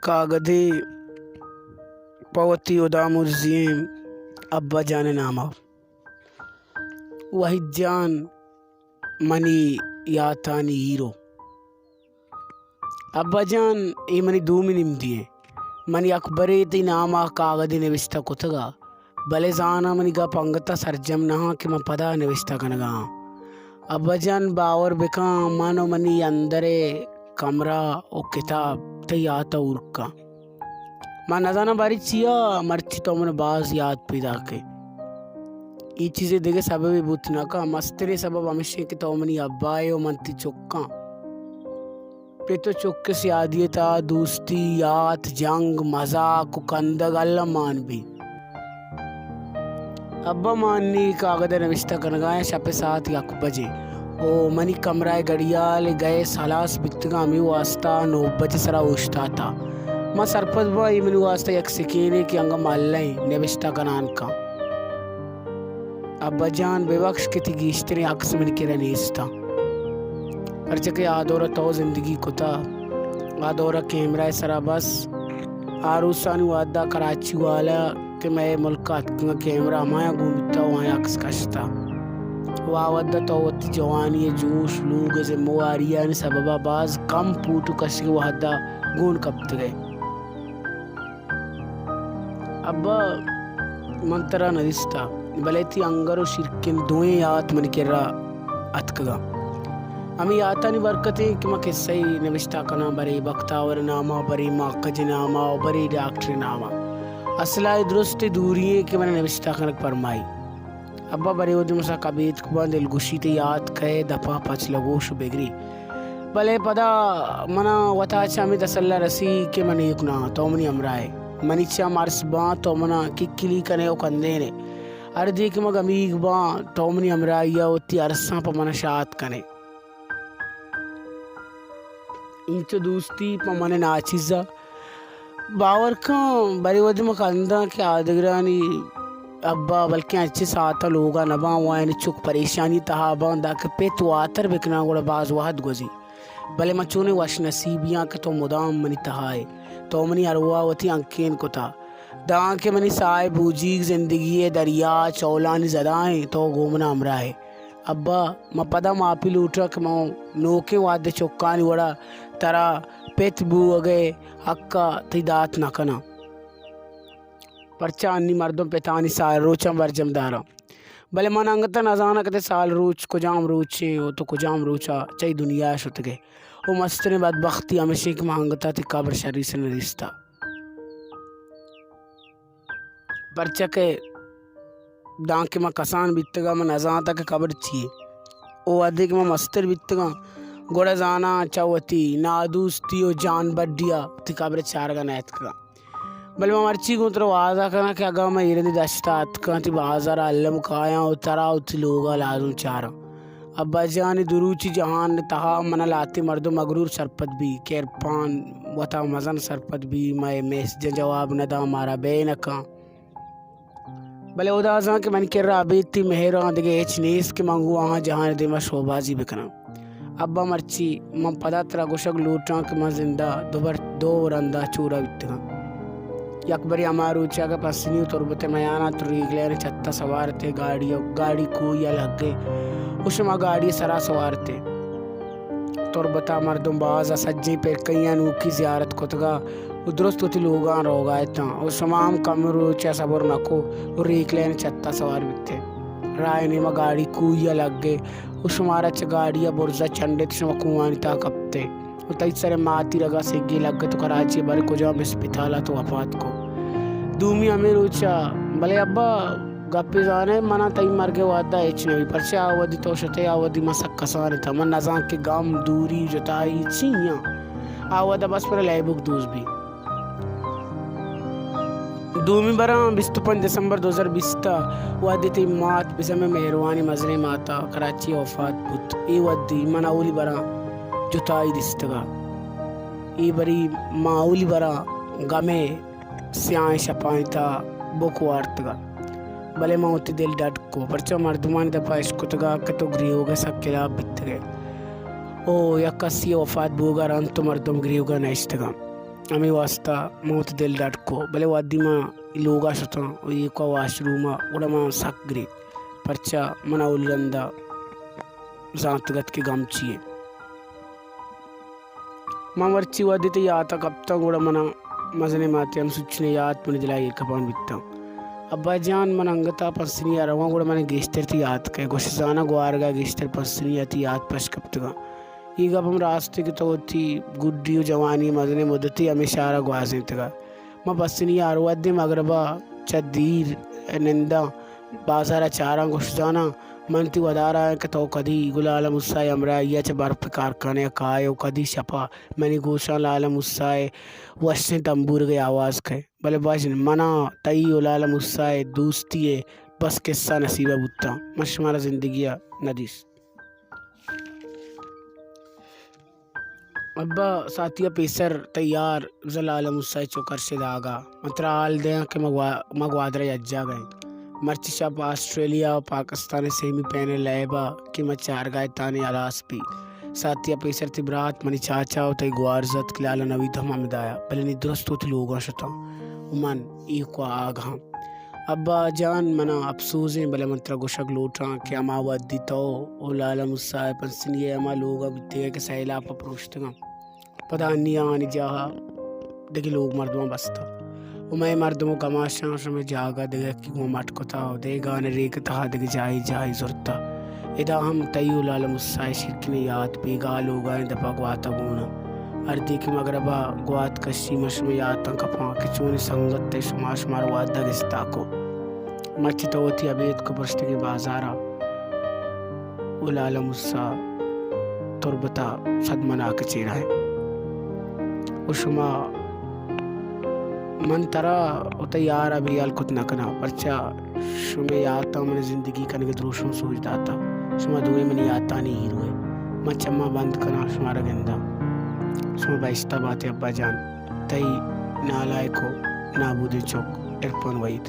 کاگدے پہ وتی ہدا مرزی ایں ابا جان ءِ نام ءَ۔ وحید جان منی یاتانی ہیرو۔ ابا جان، اے منی دومی نمدی ایں۔ من یک برے تئی نام ءَ کاگدے نبشتہ کتگ ءَ، بلے زاناں منی گپ انگت ءَ سرجم نہ اَنت کہ من پدا نبشتہ کنگ ءَ آں۔ ابا جان، باور بکن، من ءُ منی اندر ءِ کمرہ ءُ کتاب تئی یات ءَ ہورک اَنت۔ من نزاناں باریں چیا مرچی تو من ءَ باز یات پیداک ئے۔ اے چیز ءِ دگہ سببے بوت نہ کنت۔ مستریں سبب ہمیش اِنت کہ تو منی ابا ئے ءُ من تئی چک آں۔ پت ءُ چک ءِ سیادی ءِ تہا دوستی، یات، جنگ، مزاک ءُ کندگ الم مان بیت۔ ابا، ما انی کاگد ءَ نبشتہ کنگ ءَ ایں، شپ ءِ ساعت یک بجے ءُ منی کمرہ ءِ گڑیال ءِ گیس ہلاس بیتگ اَنت، ہمے واستا نو بجے سرا اوشتات آں۔ ما سرپد باں، اے منی واستا یک سکینے کہ انگہ ملہ ایں، نبشتہ کنان کن۔ ابا جان، ببخش کہ تئی گیشتریں عکس منی کرا نیست اَنت، پرچا کہ آ دور ءَ تو زندگی کتہ، آ دور ءَ کیمرہ ءِ سرا بس آروسانی وہد ءَ کراچی والا کہ مئے ملک ءَ اتکگ اَنت، کیمرہ ہمایاں گون بوتہ ءُ آیاں عکس کشتہ۔ ءُ آ وہد ءَ تو وتی جوانی ءِ جوش، لوگ ءِ ذمہ واریانی سبب ءَ باز کم پوٹو کشگ ءِ وہد ءَ گون کپتگ ئے۔ ابا، من ترا نہ دیستہ، بلے تئی انگر ءُ شیرکن دوئیں یات منی کرا اتکگ اَنت۔ ہمے یاتانی برکت اِنت کہ من کسہ ئے نبشتہ کناں، برے بختاور ءِ نام ءَ، برے ماکج ءِ نام ءَ ءُ برے ڈاکٹر ءِ نام ءَ۔ اصل ءَ اے درستیں دوری اِنت کہ من ءَ نبشتہ کنگ پرمائی۔ ابا، برے وھدے من سک ابیتک باں، دلگوشی تئی یات کئے، دپ ءَ پچ لگوش ءُ بگری۔ بلے پدا من ءَ وت ءَ چہ ہمے تسلا رسی کہ من ایوک نہ آں، تو منی ہمراہ ئے۔ منی چم ارس باں، تو من ءَ ککلی کن ئے ءُ کندین ئے۔ ہر دے کہ من گمیگ باں، تو منی ہمراہی ءَ وتی ارساں پہ من ءَ شات کن ئے۔ اینچو دوستی پہ من ءَ ناچیز اَت۔ باور کن، برے وھدے من کنداں کہ آدگرانی ابا بلکیں انچیں ساعت ءَ لوگ ءَ نہ باں، آیانی چک پریشانی ءِ تہا باں، دانکہ پت واتر بکناں گڑا باز وھد گوزی۔ بلے من چونیں وش نصیبی آں کہ تو مدام منی تہا ئے، تو منی ارواہ ءَ وتی ہنکین کتہ، دانکہ منی ساہ ءِ بوجیگ زندگی ءِ دریا ءِ چولانی زدا اِنت، تو گوں من ءَ ہمراہ ئے۔ ابا، من پدا ماپی لوٹاں کہ من نوکیں وھد ءِ چکانی وڑا ترا پت بوگ ءِ حق ءَ تئی دات نہ کناں۔ پرچا انی مردم پتانی سال روچاں برجم داراں، بلے من انگت ءَ نزاناں کہ تئی سال روچ کجام روچ اِنت ءُ تو کجام روچ ءَ چہ اے دنیا ءَ شتگ ئے۔ ءُ مستریں بدبختی ہمیش اِنت کہ من انگت ءَ تئی قبر شری سر نہ دیستہ۔ پرچا کہ دانکہ من کسان بیتگاں، من نزانتہ کہ قبر چی یے۔ ءُ وھدے کہ من مستر بیتگاں، گڑا زاناں چہ وتی نادوستی ءُ جان بڈی ءَ وتی قبر ءِ چارگ ءَ نیاتکگاں۔ بلے من مرچی گوں ترا وعدہ کناں کہ اگاں من اے رندی دشت ءَ اتکاں، تئی بازار ءَ الم کایاں ءُ ترا وتی لوگ ءَ لازم چاراں۔ ابا جان، اے دو روچی جہان ءِ تہا من ءَ لہتیں مردم مغرور سرپد بی کہ عرفان وتا مزن سرپد بی، مئے میسجاں جواب نہ داں، مارا بے نہ کن۔ بلے ہدا زان کہ منی کرا ابید تئی مہراں دگہ ہچ نیست کہ من گوں آہاں جہان ءِ دیما شوبازی بکناں۔ ابا، مرچی من پدا ترا گوشگ لوٹاں کہ من زند ءَ دوبر دو رند ءَ چورہ بیتگاں۔ یک برے ہما روچ ءَ کہ پسنی ءُ تربت ءِ میان ءَ تو ریکلین ءِ چھت ءَ سوار ات ئے، گاڑی ءَ، گاڑی کوہی ءَ لگ ئے ءُ شما گاڑی ءِ سرا سوار ات ئے۔ تربت ءَ مردم باز ءَ، سجہیں پرکئیاں نوکی زیارت کتگ ءَ ءُ درست وتی لوگاں روگ ءَ اتاں ءُ شما ہم کمے روچ ءَ صبر نہ کو ءُ ریکلین ءِ چھت ءَ سوار بیت ئے۔ راہ ءِ نیما گاڑی کوہی ءَ لگ ئے ءُ شمارا چہ گاڑی ءَ برز ءَ چنڈت، شما کوہانی تہا کپت ئے ءُ تئی سر ءِ ماتی رگ ءَ سگے لگت ءُ کراچی ءِ باریں کجام اسپتال ءَ تو وفات کو۔ دومی ہمے روچ ءَ، بلے ابا، گپے زان ئے، من ءَ تئی مرگ ءِ وہد ءَ ہچ نہ بی، پرچا آ وہدی تو شت ئے، آ وہدی من سک کسان اتاں۔ من نزانت کہ گم، دوری، جتائی چی آں۔ آ وہد ءَ بس پر لیبک دوز بی۔ دومی براں بیست ءُ پنچ دسمبر دو ہزار بیست ءَ وہدے تئی مات بزم ءِ مہروانیں مزنیں مات ءَ کراچی ءَ وفات بوت۔ اے وہدی من اولی براں جتائی دیستگ ءَ۔ اے بری من اولی براں گم ءِ سیاہیں شپانی تہا بک وارتگ ءَ، بلے من وتی دل ڈڈ کو، پرچا مردمانی دپ ءَ اشکتگ ءَ کہ تو گریوگ ءِ سک ہلاپ بیتگ ئے۔ او یک کسی ءِ وفات بوگ ءَ رند تو مردم گریوگ ءَ نہ اشتگ اَنت۔ ہمے واستا من وتی دل ڈڈ کو، بلے وہدی من لوگا شتاں و ایوکا واش روما، گڑا من سک گریت، پرچا منا اولی رندا زانتگ ات کہ گم چی انت۔ من مرچی وہدے تئی یاتا کپتاں، گڑا منا مزنیں ماتے ہم سوچنے یات منی دلا ایر کپان بیتاں۔ ابا جان، من انگتا پسنی ء رواں، گڑا من گیشتر تئی یات کئے۔ گوش زاناں گوارگا گیشتر پسنی ء تئی یات پش کپتگاں۔ اے گپ ہم راستے کہ تو وتی گڈی و جوانی مزنیں مدتے ہمے شہرا گوازینتگا۔ من پسنی ء ہر وہدے مغربا چہ دیر ننداں، بازارا چاراں، گوش زاناں من تئی ودارا آں کہ تو کدی گل عالم موسیٰ ء ہمراہی ء چہ برپ کارخانہ ء کائے و کدی شپا منی گوشاں لال موسیٰ ء وشیں تمبورگے آواز کئے۔ بلے بژن، منا تئی و لال موسیٰ ء دوستی ء بس قصہ نصیب ء بوتاں، من شمارا زندگی ء ندیست۔ ابا، ساعتی ء پیسر تئی یار زل عالم موسیٰ ء چک ارشد آغا، من ترا حال دیاں کہ ما گوا-، ما گوادر ء یک جاگہ ایں۔ مرچی شپ آسٹریلیا و پاکستان ء سیمی پینل لیب ء کہ ما چارگاہ ء تانی ہلاس بی۔ ساعتی ء پیسر تئی برات منی چاچا و تئی گوارزتک لالا نوید ہم ہمدایا، بلے نی درست وتی لوگاں شتاں و من ایوک ء آگہاں۔ ابا جان، منا اپسوزیں، بلے من ترا گوشگ لوٹاں کہ ہما وہدی تو و لالا موسیٰ ء پسنی ء ہما لوگ ء بیتگ کہ سیلاپ ء پروشتگاں۔ پدا انی آہانی جاہ ء دگہ لوگ مردماں بستہ و مئے مردم و کماشاں شمئے جاگہ دگہ یکے گوں مٹ کتہ و دگہ گانے ریک ء تہا دگہ جاہے جاہے زرتہ۔ ادا ہم تئی و لال موسیٰ ء شیرکنیں یات بیگاہ لوگانی دپ ء گوات ء گون انت۔ ہردی کہ مگرب ء گوات کشی، من شمئے یاتاں کپاں کہ چونیں سنگت ء شما شمارا وہد ء گستا کو۔ مرچی تو وتی ابیتک ء پرشتگیں بازار ء و لال موسیٰ تربت ء صد مناک ء چیرا انت۔ و شما، من ترا و تئی یار ء بے ہیال کت نہ کناں، پرچا شمئے یاتاں منی زندگی کنگ ء دروشم سوج داتہ۔ شما دوئیں منی یاتانی ہیرو ئے۔ من چماں بند کناں، شمارا گنداں۔ شما بہشت ء بات ئے ابا جان۔ تئی نالائک و نابودیں چک عرفان وحید۔